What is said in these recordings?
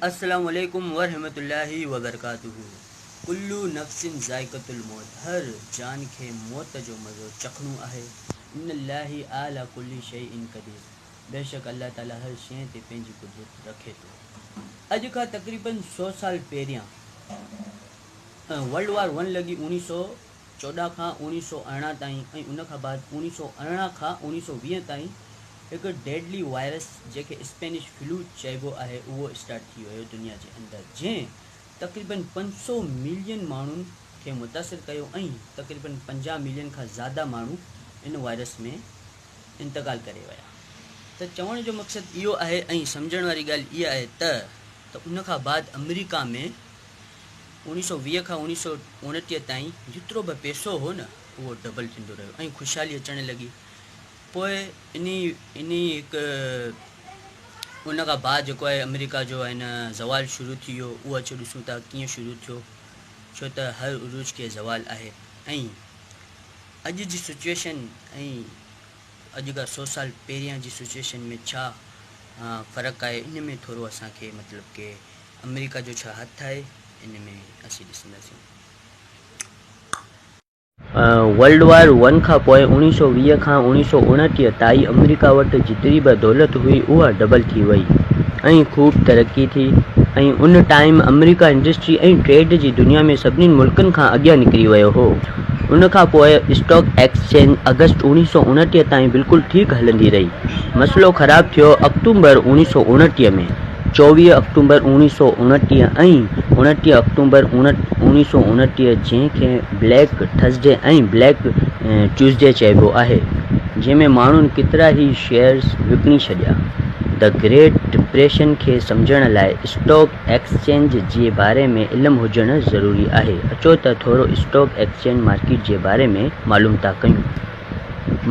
السلام عليڪم ورحمة الله وبرڪاته ڪل نفس ذائقة الموت هر جان کي موت جو مزو چکڻو آهي ان الله اعلي ڪل شيء قدير بيشڪ الله تعالي هر شيء تي پنهنجي قدرت رکي ٿو اڄ کان تقريبن سو سال پهريان ورلڊ وار ون لڳي اوڻيهه سو 14 کان 1918 تائين ۽ ان کان بعد 1918 کان 1920 تائين هڪ ڊيڊلي وائرس جنهن کي اسپينش فلو چئبو آهي اهو اسٽارٽ ٿي ويو دنيا جي اندر جنهن تقريبن 500 ملين ماڻهن کي متاثر ڪيو ۽ تقريبن 50 ملين کان زياده ماڻهو ان وائرس ۾ انتقال ڪري ويا. ته چوڻ جو مقصد اهو آهي ۽ سمجهڻ واري ڳالهه اها آهي ته ته ان کان بعد آمريڪا ۾ 1920 کان 1929 تائين جيترو به پيسو هو نه اهو ڊبل ٿيندو رهيو ۽ خوشحالي اچڻ لڳي پوء انهي انهي هڪ ان کان بعد جيڪو آهي آمريڪا جو آهي نه زوال شروع ٿي ويو اهو اچو ڏسون ٿا ڪيئن شروع ٿيو ڇو ته هر عروج کي زوال آهي ۽ اڄ جي سچويشن ۽ اڄ کان سو سال پهريان جي سچويشن ۾ ڇا فرق آهي ان ۾ ٿورو اسان کي مطلب ڪي آمريڪا جو ڇا هٿ آهي ان ۾ اسين ڏسنداسين. ورلڊ وار ون کان پوء 1920 کان 1929 تائين آمريڪا وٽ جيتري به دولت هئي اها ڊبل ٿي وئي ۽ خوب ترقي ٿي ۽ ان ٽائيم آمريڪا انڊسٽري ۽ ٽريڊ جي دنيا ۾ سڀني ملڪن کان اڳيان نڪري ويو هو. ان کان پوء اسٽاڪ ايڪسچينج آگسٽ 1929 تائين بلڪل ٺيڪ هلندي رهي. مسئلو خراب ٿيو آڪٽومبر 1929 ۾. 24 آڪٽومبر 1929 ۽ 29 آڪٽومبر 1929 جنهن کي بليڪ ٿرسڊي ۽ بليڪ ٽيوزڊي چئبو آهي، جنهن ۾ ماڻهن ڪيترا ئي شيئرز وڪڻي ڇڏيا. The great depression کي سمجهڻ لاء اسٽاڪ ايڪسچينج جي باري ۾ علم هجڻ ضروري آهي. اچو ته ٿورو اسٽاڪ ايڪسچينج مارڪيٽ جي باري ۾ معلوم ٿا ڪيون.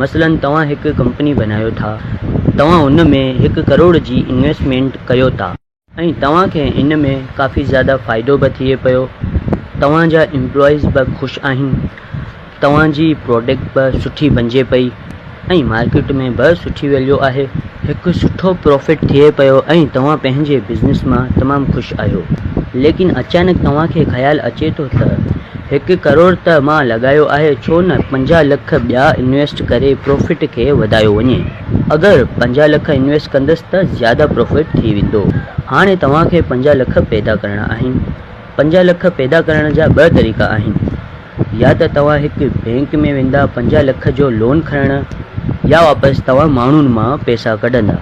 مثلاً توهان هڪ ڪمپني بنايو ٿا، توهان ان ۾ هڪ ڪروڙ جي انويسٽمينٽ ڪيو ٿا، ۽ توهان کي ان ۾ ڪافي زياده فائدو به ٿئي پيو، توهان جا ايمپلائيز به خوش آهن، توهان جي پراڊڪٽ به سٺي بنجي پئي ۽ مارڪيٽ ۾ به سٺي ويليو آهي، هڪ سٺو پرافٽ ٿئي پيو ۽ توهان پنهنجي بزنس مان تمام خوش آهيو، ليڪن اچانڪ توهان کي خيال اچي ٿو ته هڪ ڪروڙ ته مان لڳايو آهي ڇو نه 50 لک ٻيا انويسٽ ڪري پرافٽ کي وڌايو وڃي. اگر 50 لک انويسٽ ڪندس ته زياده پرافٽ ٿي ويندو. هاڻي توهان کي 50 لک پيدا ڪرڻا آهن. 50 لک پيدا ڪرڻ جا ٻه طريقا آهن. يا ته توهان هڪ بينڪ ۾ ويندا 50 لک جو لون کڻڻ يا واپس توهان ماڻهن مان پيسا ڪڍندا.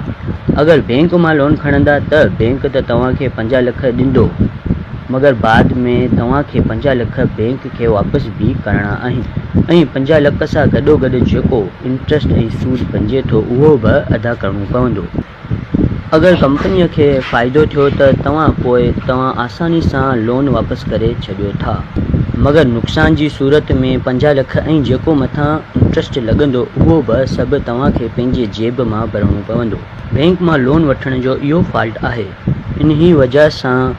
اگر بينڪ مان لون کڻندا ته بينڪ ته توهان کي 50 لک ڏيندو مگر بعد ۾ توهان کي 50 لک بينڪ کي واپس به ڪرڻا آهن ۽ 50 لک سان گڏوگڏ جيڪو انٽرسٽ ۽ سود بنجي ٿو اهو به ادا ڪرڻو پوندو. اگر ڪمپنيء کي فائدو ٿيو ته توهان پوء توهان آساني سان لون واپس ڪري ڇڏيو ٿا مگر نقصان جي صورت ۾ 50 لک ۽ جيڪو مٿان انٽرسٽ لڳندو اهو به سڀ توهان کي پنهنجي جيب مان ڀرڻو پوندو. بينڪ مان لون وٺڻ جو اهو فالٽ آهي. انهي وجهه سان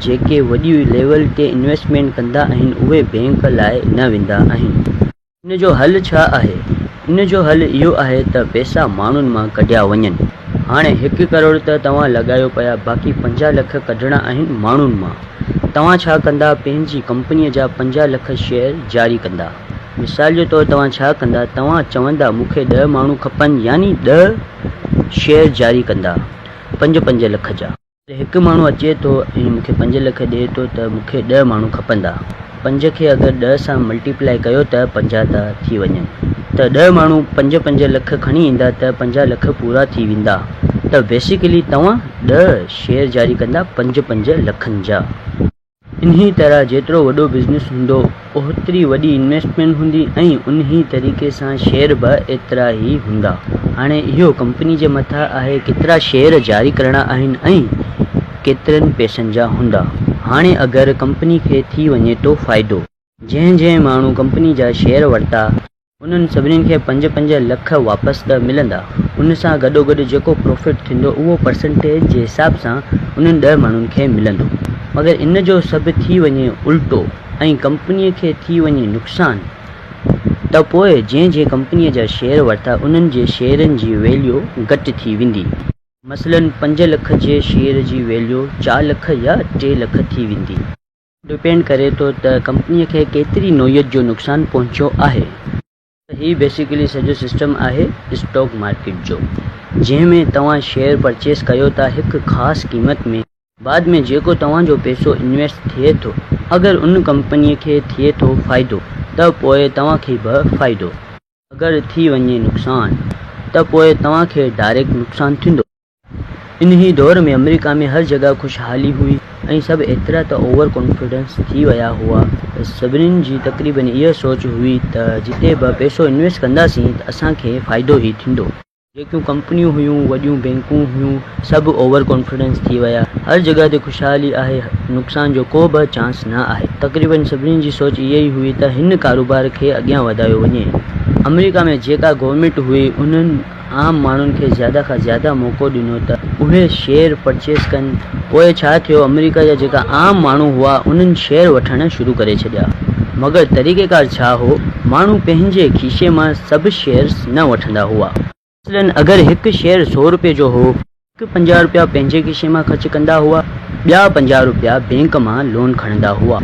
جيڪي وڏي ليول تي انويسٽمينٽ ڪندا آهن اهي بينڪ لاء نه ويندا آهن. ان جو حل ڇا آهي؟ ان جو حل اهو آهي ته پئسا ماڻهن مان ڪڍيا وڃن. هاڻي هڪ ڪروڙ ته توهان لڳايو پيا باقي 50 لک ڪڍڻا آهن ماڻهن مان. توهان ڇا ڪندا پنهنجي ڪمپنيء جا 50 لک شيئر جاري ڪندا. مثال جي طور توهان ڇا ڪندا توهان چوندا مون کي ڏهه ماڻهو کپن يعني ڏهه شيئر جاري ڪندا پنج پنج لک جا. هڪ ماڻهو اچي ٿو ۽ مون کي پنج لک ڏئي ٿو ته مون کي ڏهه ماڻهو کپندا. پنج کي اگر ڏهه سان ملٽيپلائي ڪيو ته 50 ٿا ٿي وڃن. ته ڏهه ماڻهو پنج پنج لک کڻي ايندا ته 50 لک پورا ٿي ويندا. ته بيسيڪلي توهان ڏهه شيئر جاري ڪندا پنج پنج لکن جا. انهي طرح جيترو وڏو بزنس هوندو اوتري وڏي انويسٽمينٽ هوندي ۽ انهي طريقي سان شيئر به ايترا ئي هوندا. هاڻي اهو ڪمپني جي مٿان آهي ڪيترا شيئر جاري ڪرڻا آهن ۽ ڪيترن پئسن جا هوندا. هاڻي اگر ڪمپني کي ٿي وڃي ٿو فائدو. جنهن جنهن ماڻهو ڪمپني جا شيئر ورتا. انهن سڀني کي پنج پنج لک واپس ته ملندا، ان سان گڏوگڏ جيڪو پروفٽ ٿيندو اهو پرسنٽيج جي حساب سان انهن ڏهه ماڻهن کي ملندو. مگر ان جو سڀ ٿي وڃي الٽو ۽ ڪمپنيء کي ٿي وڃي نقصان ته پوء جنهن جنهن ڪمپنيء جا شيئر ورتا انهن جي شيئرن جي ويليو گهٽ ٿي ويندي. مثلاً پنج لک جي شيئر جي ويليو چار لک يا ٽي لک ٿي ويندي. ڊپينڊ ڪري ٿو ته ڪمپني کي ڪيتري نوعيت جو نقصان پهچيو آهي. ته هي بيسيڪلي سڄو سسٽم آهي اسٽاڪ مارڪيٽ جو جنهن ۾ توهان شيئر پرچيز ڪيو ٿا هڪ خاص قيمت ۾، بعد ۾ جيڪو توهان جو پئسو انويسٽ ٿئي ٿو اگر ان ڪمپني کي ٿئي ٿو فائدو ته پوء توهان کي به فائدو. اگر ٿي وڃي نقصان ته پوء توهان کي ڊائريڪٽ نقصان ٿيندو. انهي دور ۾ آمريڪا ۾ هر جڳهه خوشحالي هئي ۽ سڀ ايترا ته اوور ڪانفيڊنس ٿي ويا هئا ته سڀني جي تقريبن اها سوچ هئي ته جتي به پئسو انويسٽ ڪنداسين ته اسان کي فائدو ئي ٿيندو. جيڪيون ڪمپنيون هيون، وڏيون بينڪون هيون، سڀ اوور ڪانفيڊنس ٿي ويا. هر جڳهه تي خوشحالي آهي، نقصان جو ڪو به چانس نه آهي. تقريبن سڀني جي سوچ اها ئي هئي ته هن ڪاروبار کي اڳيان وڌايو وڃي. آمريڪا ۾ جيڪا گورنمينٽ هئي، انهن عام ماڻهن کي زياده کان زياده موقعو ڏنو ته اهي شيئر پرچيز ڪن. پوء ڇا ٿيو، آمريڪا جا جيڪا عام ماڻهو هئا، انهن شيئر وٺڻ شروع ڪري ڇڏيا. مگر طريقيڪار ڇا هو، ماڻهو پنهنجي کيسي مان سڀ شيئرز نه وٺندا هئا. مثلاً اگر هڪ شيئر سو روپيه جو هو، هڪ 50 روپيا پنهنجي کيسي مان خرچ ڪندا هئا، ٻيا 50 روپيا بينڪ مان لون کڻندا هئا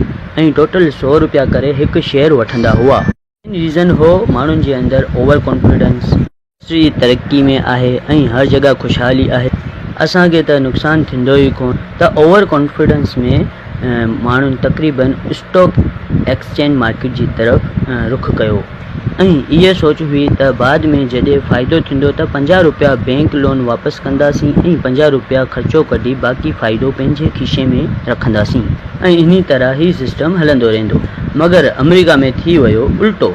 ۽ ٽوٽل سو روپيا ڪري هڪ شيئر وٺندا هئا. مين ريزن هو ماڻهن جي اندر اوور ڪانفيڊنس. انڊسٽري ترقي ۾ آهي ۽ هر جڳهه خوشحالي آهي، اسان کي ته نقصان ٿيندو ئي ڪونه ته اوور ڪانفيڊنس ۾ ماڻهن تقريبن اسٽاڪ ايڪسچينج مارڪيٽ جي طرف رخ ڪيو ۽ اها سوچ هئي ته بعد ۾ جڏهن فائدو ٿيندو ته 50 روپيا بينڪ لون واپس ڪنداسين ۽ 50 روپيا خرچو ڪڍي باقي فائدو پنهنجي کيسي ۾ رکنداسين ۽ انهي طرح هي سسٽم هلندو رهندو. مگر آمريڪا ۾ ٿي ويو الٽو.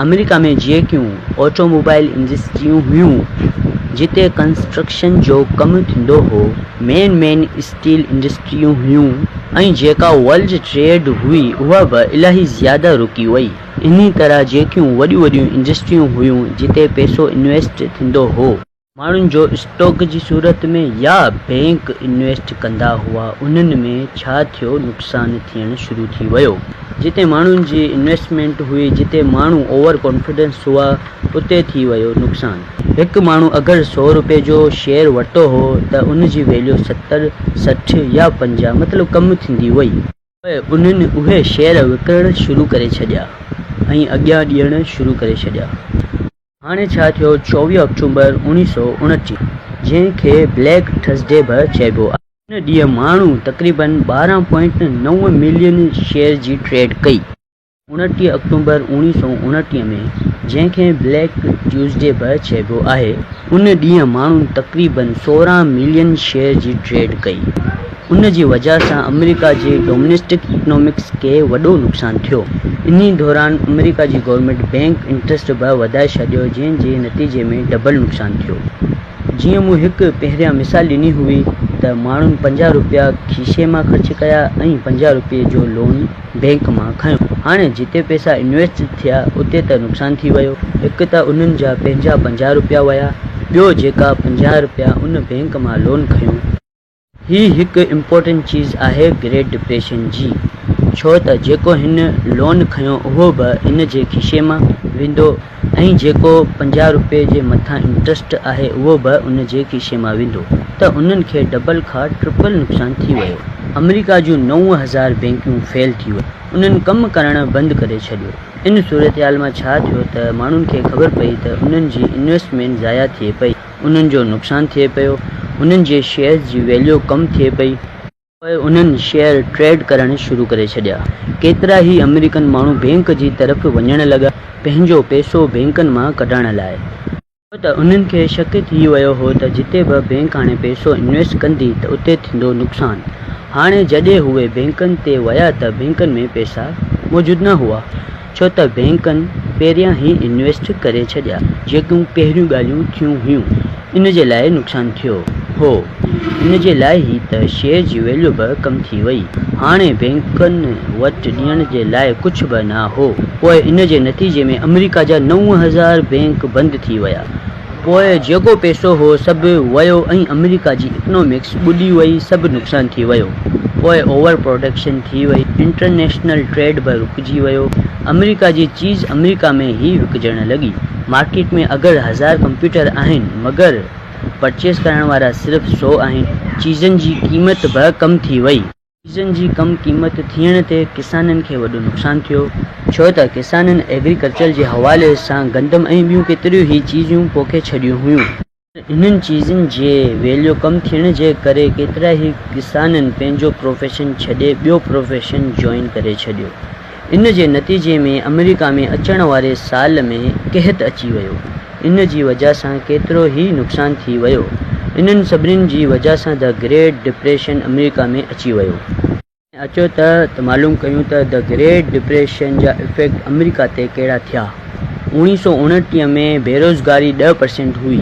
آمريڪا ۾ جيڪيون آٽو موبائل انڊسٽريون هيون، جتي ڪنسٽرڪشن جو ڪم ٿيندو هو، مين مين اسٽيل انڊسٽريون هيون ۽ جيڪا ورلڊ ٽريڊ هئي اها به الاهي زياده رڪي وئي. انهي طرح جيڪيون وڏيون وڏيون انڊسٽريون هيون جتي پئسو انويسٽ ٿيندو هو، ماڻهن جو اسٽاڪ جي صورت ۾ يا بينڪ انويسٽ ڪندا هئا انهن ۾ ڇا ٿيو نقصان ٿيڻ شروع ٿي ويو. جتي ماڻهن جي انويسٽمينٽ هئي جتي ماڻهو اوور ڪانفيڊنس هئا اتي ٿي ويو نقصان. هڪ ماڻهو اگر سو روپيه جو شيئر ورتو هو ته ان جي ويليو ستر، 60 يا 50 مطلب ڪم ٿيندي وئي. پوء انهن اهي شيئر وڪڻڻ شروع ڪري ڇڏيا ۽ اڳيان ڏيڻ شروع ڪري ڇڏيا. هاڻي ڇا ٿيو 24 آڪٽوبر 1929 جنهن کي بليڪ ٿرسڊي به چئبو آهي. ان ڏينهن ماڻهو تقريبن ٻارهن پوائنٽ نو ملين شيئر جي ٽريڊ ڪئي. 29 آڪٽوبر 1929 ۾ جنهن کي بليڪ ٽيوزڊي به چئبو آهي ان ڏينهن ماڻهن تقريبن 16 ملين شيئر جي ٽريڊ ڪئي. ان جي وجهه سان آمريڪا جي ڊوميسٽڪ اڪنامڪس کي وڏو نقصان ٿيو. انهي دوران آمريڪا جي گورنمينٽ بينڪ انٽرسٽ به وڌائي ڇڏيو جنهن جي نتيجي ۾ ڊبل نقصان ٿيو. جيئن مون هڪ پهريان مثال ڏني هئي ته ماڻهن 50 روپيا کيسي مان خرچ ڪيا ۽ 50 روپئي جو لون بينڪ مان کنيو. هاڻي جتي پئسا انويسٽ ٿيا اتي ته نقصان ٿي ويو. هڪ ته انهن جا پنهنجا 50 روپيا ويا ٻيو جيڪا 50 روپيا ان بينڪ مان لون کنيو. هي هڪ امپورٽنٽ چيز آهي گريٽ ڊپريشن جي ڇو ته جيڪو هن لون کنيو اهو به ان جي کيسي مان ويندو ۽ جيڪو 50 روپئي جي مٿان انٽرسٽ آهي اهو به ان جي کيسي مان ويندو ته انهن کي ڊبل کان ٽرپل نقصان ٿي ويو. آمريڪا جون 9000 بينڪيون فيل ٿي ويون انهن ڪم ڪرڻ بند ڪري ڇڏيو. ان صورتحال مان ڇا ٿيو ته ماڻهن کي خبر پئي ته انهن جي انويسٽمينٽ ضايع ٿئي پئي. انهن جو نقصان ٿئي پيو، انهن جي شيئرز جي ويليو ڪم ٿئي پئي. پوء انهن شيئر ٽريڊ ڪرڻ شروع ڪري ڇڏيا. ڪيترا ئي آمريڪن ماڻهو بينڪ جي طرف وڃڻ لڳا پنهنجو پئسو بينڪن مان ڪڍائڻ لاء. ڇو ته انهن کي شڪ ٿي ويو هو ته جتي به بينڪ هاڻي پئسو انويسٽ ڪندي ته اتي ٿيندو نقصان. هاڻي جڏهن اهي بينڪن تي ويا ته بينڪن ۾ پئسا موجود نه هئا. ڇو ته بينڪن پهريان ئي انويسٽ ڪري ڇڏيا، جيڪيون پهريون ڳالهيون ٿيون هيون ان جي لاء نقصان ٿيو هو، ان جي لاء ئي ته شيئر جي ويليو به ڪم ٿي وئي، هاڻي بينڪن وٽ ڏيڻ جي لاء ڪجهه به نه هو، پوء ان جي نتيجي ۾ آمريڪا جا 9000 بينڪ بند ٿي ويا. پوء جيڪو پئسو هو سڀ ويو ۽ آمريڪا جي اڪنامڪس ٻڏي وئي سڀ نقصان ٿي ويو. پوء اوور پروڊڪشن ٿي وئي، انٽرنيشنل ٽريڊ به رڪجي ويو، آمريڪا جي چيز آمريڪا ۾ ئي وڪجڻ لڳي. مارڪيٽ ۾ اگر هزار ڪمپيوٽر آهن مگر پرچيز ڪرڻ وارا صرف سو آهن. چيزن جي قيمت به ڪم ٿي وئي. چيزن جي ڪم قيمت ٿيڻ تي ڪسانن کي وڏو نقصان ٿيو، ڇو ته ڪسانن ايگريڪلچر جي حوالي سان گندم ۽ ٻيون ڪيتريون ئي چيزون پوکي ڇڏيون هيون. انهن چيزن جي ويليو ڪم ٿيڻ جي ڪري ڪيترا ئي ڪسانن پنهنجو پروفيشن ڇڏي ٻيو پروفيشن جوائن ڪري ڇڏيو. ان جي نتيجي ۾ آمريڪا ۾ اچڻ واري سال ۾ قحط اچي ويو. ان جي وجهه سان ڪيترو ئي نقصان ٿي ويو. انهن سڀني جي وجهه سان the great depression آمريڪا ۾ اچي ويو. اچو ته معلوم ڪيون ته the great depression جا افيڪٽ آمريڪا تي ڪهڙا ٿيا. اوڻيهه سو اوڻٽيهه ۾ بيروزگاري 10% هئي.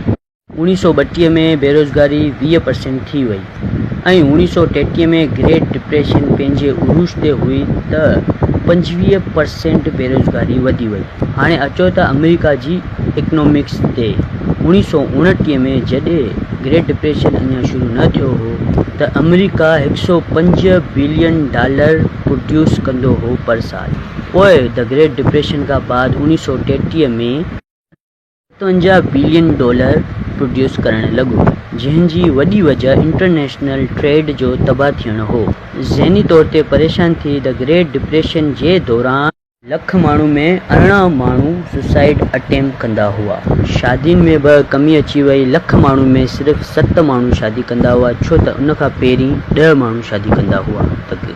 اوڻيهه سو 32 ۾ بيروزگاري 20 پرسينٽ ٿي وئي ۽ اوڻيهه سو 33 ۾ گريٽ ڊپريشن پنهنجي عروج تي هئي ته 25 پرسينٽ بيروزگاري وڌي وئي. هاڻي اچو ته آمريڪا جي اڪنامڪس تي. اوڻيهه سو 29 ۾ جڏهن گريٽ ڊپريشن اڃا شروع نه ٿيو هو ته آمريڪا هڪ سو پنج بلين ڊالر پروڊيوس ڪندو هو پر سال. پوء the great depression کان بعد اوڻيهه سو 33 ۾. 57 بلين ڊالر پروڊيوس ڪرڻ لڳو، جنهن جي وڏي وجهه انٽرنيشنل ٽريڊ جو تباهه ٿيڻ هو. ذهني طور تي پريشان ٿي the great depression جي دوران. لک ماڻهو ۾ 18 ماڻهو سوسائيڊ اٽيمپٽ ڪندا هئا. شادين ۾ به ڪمي اچي وئي، لک ماڻهو ۾ صرف ست ماڻهو شادي ڪندا هئا، ڇو ته ان کان پهرين ڏهه ماڻهو شادي ڪندا هئا.